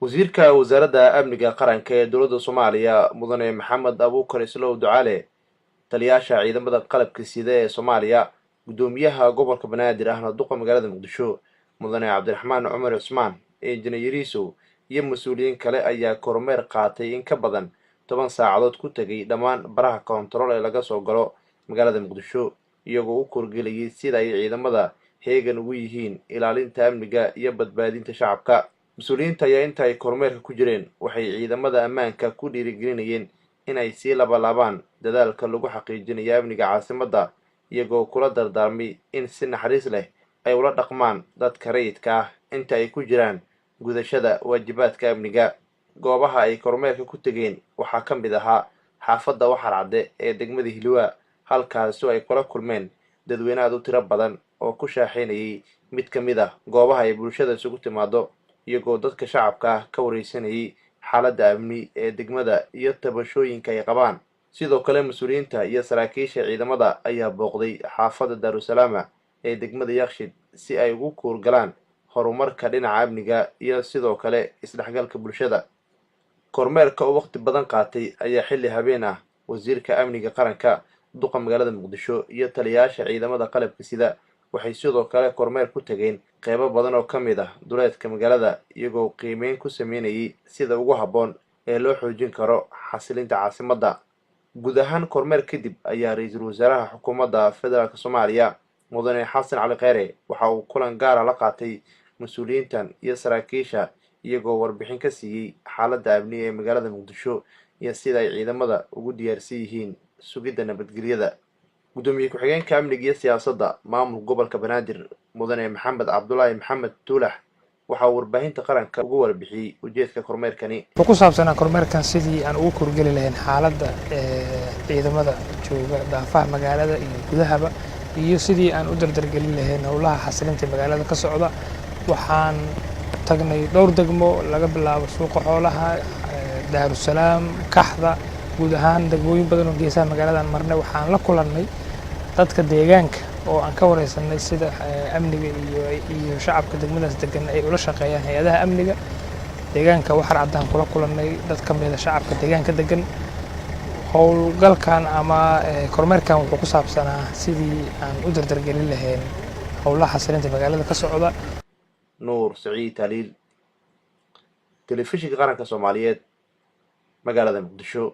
Wasiirka Wasaaradda Amniga Qaranka ee dowladda Soomaaliya, Mudane Maxamed Abuukar Islow Ducaale, taliyaasha ciidamada qalabka sida ee Soomaaliya, guddoomiyaha gobolka Banaadir ahna duqa magaalada Muqdisho, Mudane Cabdiraxmaan Cumar Cusmaan Injineer Yariisow, iyo mas-uuliyiin kale ayaa kormeer qaatay in ka badan 10 saacadood ku tegay dhammaan baraha koontarool ee laga soo galo magaalada Muqdisho, iyagoo u korgelayay sida ay ciidamada heegan ugu yihiin ilaalinta amniga iyo badbaadinta shacabka. Mas-uuliyiinta ayaa inta ay kormeerka ku jireen waxay ciidamada ammaanka ku dhiirigelinayeen inay sii labalaabaan dadaalka lagu xaqiijinayo amniga caasimadda, iyagoo kula dardaarmay in si naxariis leh ay ula dhaqmaan dadka rayidka ah inta ay ku jiraan gudashada waajibaadka amniga. Goobaha ay kormeerka ku tegeen waxaa ka mid ahaa xaafadda Waxar Cadde ee degmada Hiliwaa, halkaasoo ay kula kulmeen dadweyne aad u tiro badan oo ku shaaxaynayay mid ka mid ah goobaha ay bulshada isugu timaado, iyagoo dadka shacabka ah ka wareysanayay xaaladda amni ee degmada iyo tabashooyinka ay qabaan. Sidoo kale mas-uuliyiinta iyo saraakiisha ciidamada ayaa booqday xaafadda Daarusalaama ee degmada Yakshiid si ay ugu kuurgalaan horumarka dhinaca amniga iyo sidoo kale isdhexgalka bulshada. Kormeerka oo waqti badan qaatay ayaa xilli habeen ah wasiirka amniga qaranka, duqa magaalada Muqdisho iyo taliyaasha ciidamada qalabka sida waxay sidoo kale kormeer ku tageen qeybo badan oo ka mid ah duleedka magaalada, iyagoo qiimeyn ku sameynayay sida ugu habboon ee loo xoojin karo xasilinta caasimadda. Guud ahaan kormeer kadib ayaa ra-iisul wasaaraha xukuumadda federaalk Soomaaliya, Mudane Xasan Cali Kheyre, waxa uu kulan gaara la qaatay mas-uuliyiintan iyo saraakiisha, iyagoo warbixin ka siiyey xaaladda amni ee magaalada Muqdisho iyo sida ay ciidamada ugu diyaarsan yihiin sugidda nabadgelyada. Guddoomiye ku-xigeenka amniga iyo siyaasadda maamulka gobolka Banaadir, Mudane Maxamed Cabdulaahi Maxamed Tuulax, waxa uu warbaahinta qaranka ugu warbixiyey ujeedka kormeerkani. Wuxuu ku saabsanaa kormeerkan sidii aan ugu korgeli lahayn xaaladda ciidamada jooga daafaha magaalada iyo gudahaba, iyo sidii aan u dardargelin lahayn howlaha xasilinta magaalada ka socda. Waxaan tagnay dhowr degmo, laga bilaabo Suuqa Xoolaha, Daarusalaam, Kaxda, guud ahaan degmooyin badan oo geesaha magaaladan marnay. Waxaan la kulannay dadka deegaanka oo aan ka wareysanay sida amniga iyo shacabka degmadaas degan ay ula shaqeeyaan hay-adaha amniga. Deegaanka Waxar Caddaan kula kulannay dad ka mida shacabka deegaanka degan. Howlgalkan ama kormeerkan wuxuu ku saabsanaa sidii aan u dardargelin lahayn howlaha xasilinta magaalada ka socda. Nuur Saciid Taliil, Telefishinka Qaranka Soomaaliyeed, magaalada Muqdisho.